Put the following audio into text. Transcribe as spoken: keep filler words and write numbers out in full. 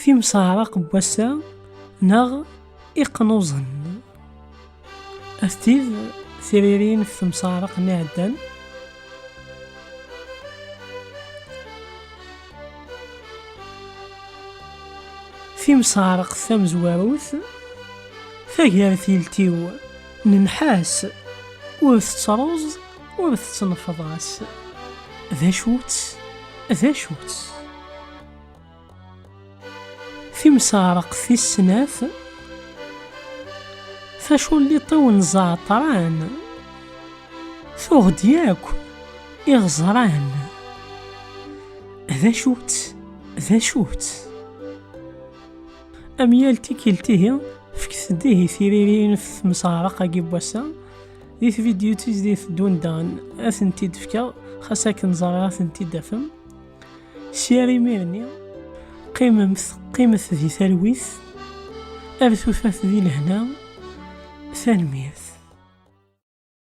Timseɛraq n wass-a neɣ iqnuẓen. Ad tid tiririn f temseɛraq-nni iɛeddan. Timseɛraqt tamezwarut, tagar tiltiw n nnḥas, ur tettruẓ, ur tettnefḍas. D acu-tt? D acu-tt? Timseɛraqt tis snat, taculliḍt-iw n ẓeɛṭran, tuɣ-d yakk iɣeẓran. D acu-tt? D acu-tt? Am yal tikkelt ihi, fket-d ihi tiririn f temseɛraq-agi n wass-a. Di tvidyut i d-iteddun daɣen ad tent-id-fkeɣ, xas akken ẓriɣ ad tent-id-tafem. Sya ar imir-nni, qqimemt, qqimet di talwit, ar tufat di lehna, tanemmirt.